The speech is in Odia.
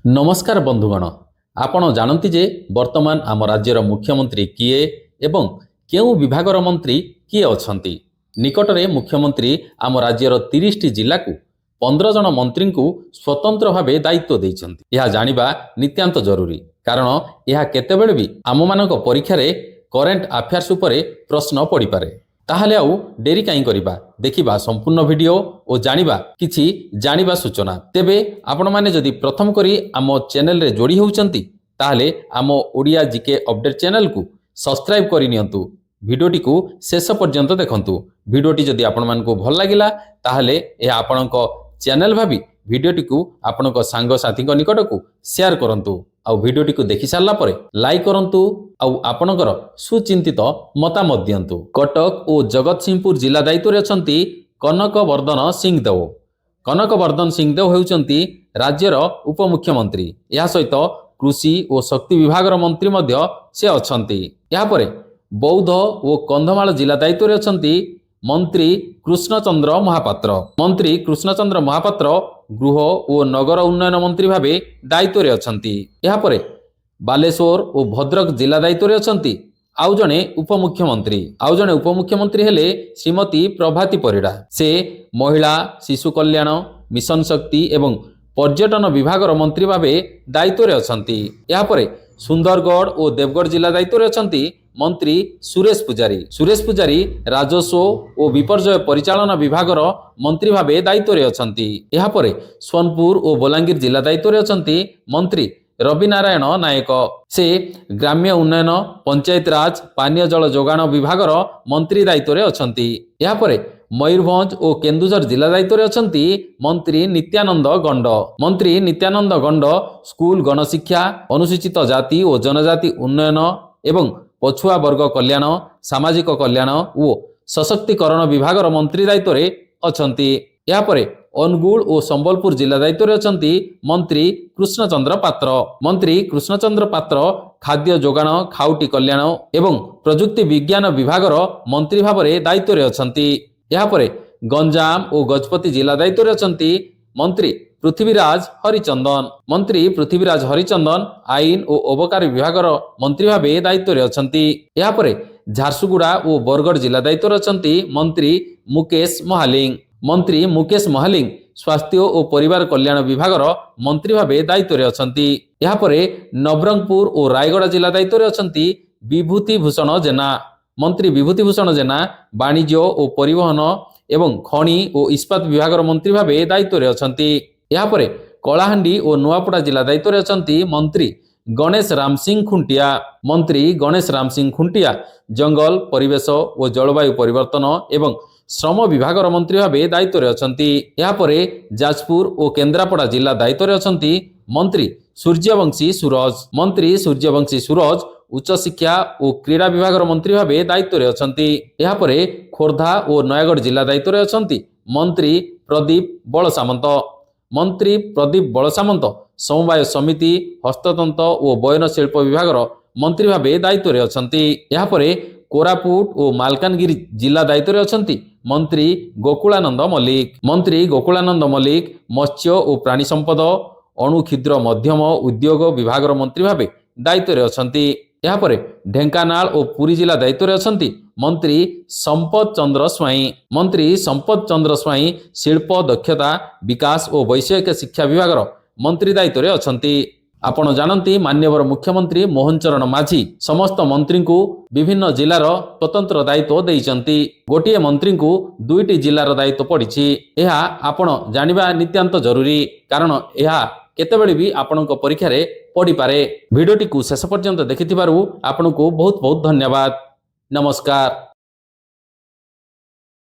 ନମସ୍କାର ବନ୍ଧୁଗଣ, ଆପଣ ଜାଣନ୍ତି ଯେ ବର୍ତ୍ତମାନ ଆମ ରାଜ୍ୟର ମୁଖ୍ୟମନ୍ତ୍ରୀ କିଏ ଏବଂ କେଉଁ ବିଭାଗର ମନ୍ତ୍ରୀ କିଏ ଅଛନ୍ତି? ନିକଟରେ ମୁଖ୍ୟମନ୍ତ୍ରୀ ଆମ ରାଜ୍ୟର 30ଟି ଜିଲ୍ଲାକୁ 15 ଜଣ ମନ୍ତ୍ରୀଙ୍କୁ ସ୍ୱତନ୍ତ୍ର ଭାବେ ଦାୟିତ୍ୱ ଦେଇଛନ୍ତି। ଏହା ଜାଣିବା ନିତ୍ୟାନ୍ତ ଜରୁରୀ, କାରଣ ଏହା କେତେବେଳେ ବି ଆମମାନଙ୍କ ପରୀକ୍ଷାରେ କରେଣ୍ଟ ଆଫେୟାର୍ସ ଉପରେ ପ୍ରଶ୍ନ ପଡ଼ିପାରେ। ତାହେଲେ ଆଉ ଡେରି କାହିଁ କରିବା? ଦେଖିବା ସମ୍ପୂର୍ଣ୍ଣ ଭିଡ଼ିଓ ଓ ଜାଣିବା କିଛି ଜାଣିବା ସୂଚନା। ତେବେ ଆପଣମାନେ ଯଦି ପ୍ରଥମ କରି ଆମ ଚ୍ୟାନେଲରେ ଯୋଡ଼ି ହେଉଛନ୍ତି, ତାହେଲେ ଆମ ଓଡ଼ିଆ ଜିକେ ଅପଡେଟ୍ ଚ୍ୟାନେଲକୁ ସବସ୍କ୍ରାଇବ୍ କରିନିଅନ୍ତୁ। ଭିଡ଼ିଓଟିକୁ ଶେଷ ପର୍ଯ୍ୟନ୍ତ ଦେଖନ୍ତୁ। ଭିଡ଼ିଓଟି ଯଦି ଆପଣମାନଙ୍କୁ ଭଲ ଲାଗିଲା, ତାହେଲେ ଏହା ଆପଣଙ୍କ ଚ୍ୟାନେଲ ଭାବି ଭିଡ଼ିଓଟିକୁ ଆପଣଙ୍କ ସାଙ୍ଗସାଥୀଙ୍କ ନିକଟକୁ ସେୟାର କରନ୍ତୁ। ଆଉ ଭିଡ଼ିଓଟିକୁ ଦେଖି ସାରିଲା ପରେ ଲାଇକ୍ କରନ୍ତୁ ଆଉ ଆପଣଙ୍କର ସୁଚିନ୍ତିତ ମତାମତ ଦିଅନ୍ତୁ। କଟକ ଓ ଜଗତସିଂହପୁର ଜିଲ୍ଲା ଦାୟିତ୍ୱରେ ଅଛନ୍ତି କନକ ବର୍ଦ୍ଧନ ସିଂଦେଓ। କନକ ବର୍ଦ୍ଧନ ସିଂଦେଓ ହେଉଛନ୍ତି ରାଜ୍ୟର ଉପମୁଖ୍ୟମନ୍ତ୍ରୀ। ଏହା ସହିତ କୃଷି ଓ ଶକ୍ତି ବିଭାଗର ମନ୍ତ୍ରୀ ମଧ୍ୟ ସେ ଅଛନ୍ତି। ଏହାପରେ ବୌଦ୍ଧ ଓ କନ୍ଧମାଳ ଜିଲ୍ଲା ଦାୟିତ୍ୱରେ ଅଛନ୍ତି ମନ୍ତ୍ରୀ କୃଷ୍ଣଚନ୍ଦ୍ର ମହାପାତ୍ର। ମନ୍ତ୍ରୀ କୃଷ୍ଣଚନ୍ଦ୍ର ମହାପାତ୍ର ଗୃହ ଓ ନଗର ଉନ୍ନୟନ ମନ୍ତ୍ରୀ ଭାବେ ଦାୟିତ୍ୱରେ ଅଛନ୍ତି। ଏହାପରେ ବାଲେଶ୍ୱର ଓ ଭଦ୍ରକ ଜିଲ୍ଲା ଦାୟିତ୍ୱରେ ଅଛନ୍ତି ଆଉ ଜଣେ ଉପମୁଖ୍ୟମନ୍ତ୍ରୀ। ଆଉ ଜଣେ ଉପମୁଖ୍ୟମନ୍ତ୍ରୀ ହେଲେ ଶ୍ରୀମତୀ ପ୍ରଭାତୀ ପରିଡ଼ା। ସେ ମହିଳା, ଶିଶୁ କଲ୍ୟାଣ, ମିଶନ ଶକ୍ତି ଏବଂ ପର୍ଯ୍ୟଟନ ବିଭାଗର ମନ୍ତ୍ରୀ ଭାବେ ଦାୟିତ୍ୱରେ ଅଛନ୍ତି। ଏହାପରେ ସୁନ୍ଦରଗଡ଼ ଓ ଦେବଗଡ଼ ଜିଲ୍ଲା ଦାୟିତ୍ୱରେ ଅଛନ୍ତି ମନ୍ତ୍ରୀ ସୁରେଶ ପୂଜାରୀ। ସୁରେଶ ପୂଜାରୀ ରାଜସ୍ୱ ଓ ବିପର୍ଯ୍ୟୟ ପରିଚାଳନା ବିଭାଗର ମନ୍ତ୍ରୀ ଭାବେ ଦାୟିତ୍ୱରେ ଅଛନ୍ତି। ଏହାପରେ ସୋନପୁର ଓ ବଲାଙ୍ଗୀର ଜିଲ୍ଲା ଦାୟିତ୍ୱରେ ଅଛନ୍ତି ମନ୍ତ୍ରୀ ରବିନାରାୟଣ ନାୟକ। ସେ ଗ୍ରାମ୍ୟ ଉନ୍ନୟନ, ପଞ୍ଚାୟତରାଜ, ପାନୀୟ ଜଳ ଯୋଗାଣ ବିଭାଗର ମନ୍ତ୍ରୀ ଦାୟିତ୍ୱରେ ଅଛନ୍ତି। ଏହାପରେ ମୟୂରଭଞ୍ଜ ଓ କେନ୍ଦୁଝର ଜିଲ୍ଲା ଦାୟିତ୍ୱରେ ଅଛନ୍ତି ମନ୍ତ୍ରୀ ନିତ୍ୟାନନ୍ଦ ଗଣ୍ଡ। ମନ୍ତ୍ରୀ ନିତ୍ୟାନନ୍ଦ ଗଣ୍ଡ ସ୍କୁଲ ଗଣଶିକ୍ଷା, ଅନୁସୂଚିତ ଜାତି ଓ ଜନଜାତି ଉନ୍ନୟନ ଏବଂ ପଛୁଆ ବର୍ଗ କଲ୍ୟାଣ, ସାମାଜିକ କଲ୍ୟାଣ ଓ ସଶକ୍ତିକରଣ ବିଭାଗର ମନ୍ତ୍ରୀ ଦାୟିତ୍ୱରେ ଅଛନ୍ତି। ଏହାପରେ ଅନୁଗୁଳ ଓ ସମ୍ବଲପୁର ଜିଲ୍ଲା ଦାୟିତ୍ୱରେ ଅଛନ୍ତି ମନ୍ତ୍ରୀ କୃଷ୍ଣଚନ୍ଦ୍ର ପାତ୍ର। ମନ୍ତ୍ରୀ କୃଷ୍ଣଚନ୍ଦ୍ର ପାତ୍ର ଖାଦ୍ୟ ଯୋଗାଣ, ଖାଉଟି କଲ୍ୟାଣ ଏବଂ ପ୍ରଯୁକ୍ତି ବିଜ୍ଞାନ ବିଭାଗର ମନ୍ତ୍ରୀ ଭାବରେ ଦାୟିତ୍ୱରେ ଅଛନ୍ତି। ଏହାପରେ ଗଞ୍ଜାମ ଓ ଗଜପତି ଜିଲ୍ଲା ଦାୟିତ୍ୱରେ ଅଛନ୍ତି ମନ୍ତ୍ରୀ ପୃଥ୍ୱୀରାଜ ହରିଚନ୍ଦନ। ମନ୍ତ୍ରୀ ପୃଥ୍ୱୀରାଜ ହରିଚନ୍ଦନ ଆଇନ ଓ ଅବକାରୀ ବିଭାଗର ମନ୍ତ୍ରୀ ଭାବେ ଦାୟିତ୍ୱରେ ଅଛନ୍ତି। ଏହାପରେ ଝାରସୁଗୁଡ଼ା ଓ ବରଗଡ଼ ଜିଲ୍ଲା ଦାୟିତ୍ୱରେ ଅଛନ୍ତି ମନ୍ତ୍ରୀ ମୁକେଶ ମହାଲିଙ୍ଗ। ମନ୍ତ୍ରୀ ମୁକେଶ ମହାଲିଙ୍ଗ ସ୍ୱାସ୍ଥ୍ୟ ଓ ପରିବାର କଲ୍ୟାଣ ବିଭାଗର ମନ୍ତ୍ରୀ ଭାବେ ଦାୟିତ୍ୱରେ ଅଛନ୍ତି। ଏହାପରେ ନବରଙ୍ଗପୁର ଓ ରାୟଗଡ଼ା ଜିଲ୍ଲା ଦାୟିତ୍ୱରେ ଅଛନ୍ତି ବିଭୂତି ଭୂଷଣ ଜେନା। ମନ୍ତ୍ରୀ ବିଭୂତି ଭୂଷଣ ଜେନା ବାଣିଜ୍ୟ ଓ ପରିବହନ ଏବଂ ଖଣି ଓ ଇସ୍ପାତ ବିଭାଗର ମନ୍ତ୍ରୀ ଭାବେ ଦାୟିତ୍ୱରେ ଅଛନ୍ତି। ଏହାପରେ କଳାହାଣ୍ଡି ଓ ନୂଆପଡ଼ା ଜିଲ୍ଲା ଦାୟିତ୍ୱରେ ଅଛନ୍ତି ମନ୍ତ୍ରୀ ଗଣେଶ ରାମସିଂ ଖୁଣ୍ଟିଆ। ମନ୍ତ୍ରୀ ଗଣେଶ ରାମସିଂ ଖୁଣ୍ଟିଆ ଜଙ୍ଗଲ, ପରିବେଶ ଓ ଜଳବାୟୁ ପରିବର୍ତ୍ତନ ଏବଂ ଶ୍ରମ ବିଭାଗର ମନ୍ତ୍ରୀ ଭାବେ ଦାୟିତ୍ୱରେ ଅଛନ୍ତି। ଏହାପରେ ଯାଜପୁର ଓ କେନ୍ଦ୍ରାପଡ଼ା ଜିଲ୍ଲା ଦାୟିତ୍ୱରେ ଅଛନ୍ତି ମନ୍ତ୍ରୀ ସୂର୍ଯ୍ୟବଂଶୀ ସୁରଜ। ମନ୍ତ୍ରୀ ସୂର୍ଯ୍ୟବଂଶୀ ସୁରଜ ଉଚ୍ଚଶିକ୍ଷା ଓ କ୍ରୀଡ଼ା ବିଭାଗର ମନ୍ତ୍ରୀ ଭାବେ ଦାୟିତ୍ୱରେ ଅଛନ୍ତି। ଏହାପରେ ଖୋର୍ଦ୍ଧା ଓ ନୟାଗଡ଼ ଜିଲ୍ଲା ଦାୟିତ୍ୱରେ ଅଛନ୍ତି ମନ୍ତ୍ରୀ ପ୍ରଦୀପ ବଳସାମନ୍ତ। ମନ୍ତ୍ରୀ ପ୍ରଦୀପ ବଳସାମନ୍ତ ସମବାୟ ସମିତି, ହସ୍ତତନ୍ତ ଓ ବୟନ ଶିଳ୍ପ ବିଭାଗର ମନ୍ତ୍ରୀ ଭାବେ ଦାୟିତ୍ୱରେ ଅଛନ୍ତି। ଏହାପରେ କୋରାପୁଟ ଓ ମାଲକାନଗିରି ଜିଲ୍ଲା ଦାୟିତ୍ୱରେ ଅଛନ୍ତି ମନ୍ତ୍ରୀ ଗୋକୁଳାନନ୍ଦ ମଲ୍ଲିକ। ମନ୍ତ୍ରୀ ଗୋକୁଳାନନ୍ଦ ମଲ୍ଲିକ ମତ୍ସ୍ୟ ଓ ପ୍ରାଣୀ ସମ୍ପଦ, ଅଣୁ କ୍ଷୁଦ୍ର ମଧ୍ୟମ ଉଦ୍ୟୋଗ ବିଭାଗର ମନ୍ତ୍ରୀ ଭାବେ ଦାୟିତ୍ୱରେ ଅଛନ୍ତି। ଏହାପରେ ଢେଙ୍କାନାଳ ଓ ପୁରୀ ଜିଲ୍ଲା ଦାୟିତ୍ୱରେ ଅଛନ୍ତି ମନ୍ତ୍ରୀ ସମ୍ପଦ ଚନ୍ଦ୍ର ସ୍ୱାଇଁ। ମନ୍ତ୍ରୀ ସମ୍ପଦ ଚନ୍ଦ୍ର ସ୍ୱାଇଁ ଶିଳ୍ପ, ଦକ୍ଷତା ବିକାଶ ଓ ବୈଷୟିକ ଶିକ୍ଷା ବିଭାଗର ମନ୍ତ୍ରୀ ଦାୟିତ୍ୱରେ ଅଛନ୍ତି। ଆପଣ ଜାଣନ୍ତି, ମାନ୍ୟବର ମୁଖ୍ୟମନ୍ତ୍ରୀ ମୋହନ ଚରଣ ମାଝୀ ସମସ୍ତ ମନ୍ତ୍ରୀଙ୍କୁ ବିଭିନ୍ନ ଜିଲ୍ଲାର ସ୍ୱତନ୍ତ୍ର ଦାୟିତ୍ୱ ଦେଇଛନ୍ତି। ଗୋଟିଏ ମନ୍ତ୍ରୀଙ୍କୁ ଦୁଇଟି ଜିଲ୍ଲାର ଦାୟିତ୍ୱ ପଡ଼ିଛି। ଏହା ଆପଣ ଜାଣିବା ନିତ୍ୟାନ୍ତ ଜରୁରୀ, କାରଣ ଏହା କେତେବେଳେ ବି ଆପଣଙ୍କ ପରୀକ୍ଷାରେ ପଡ଼ିପାରେ। ଭିଡ଼ିଓଟିକୁ ଶେଷ ପର୍ଯ୍ୟନ୍ତ ଦେଖିଥିବାରୁ ଆପଣଙ୍କୁ ବହୁତ ବହୁତ ଧନ୍ୟବାଦ। ନମସ୍କାର।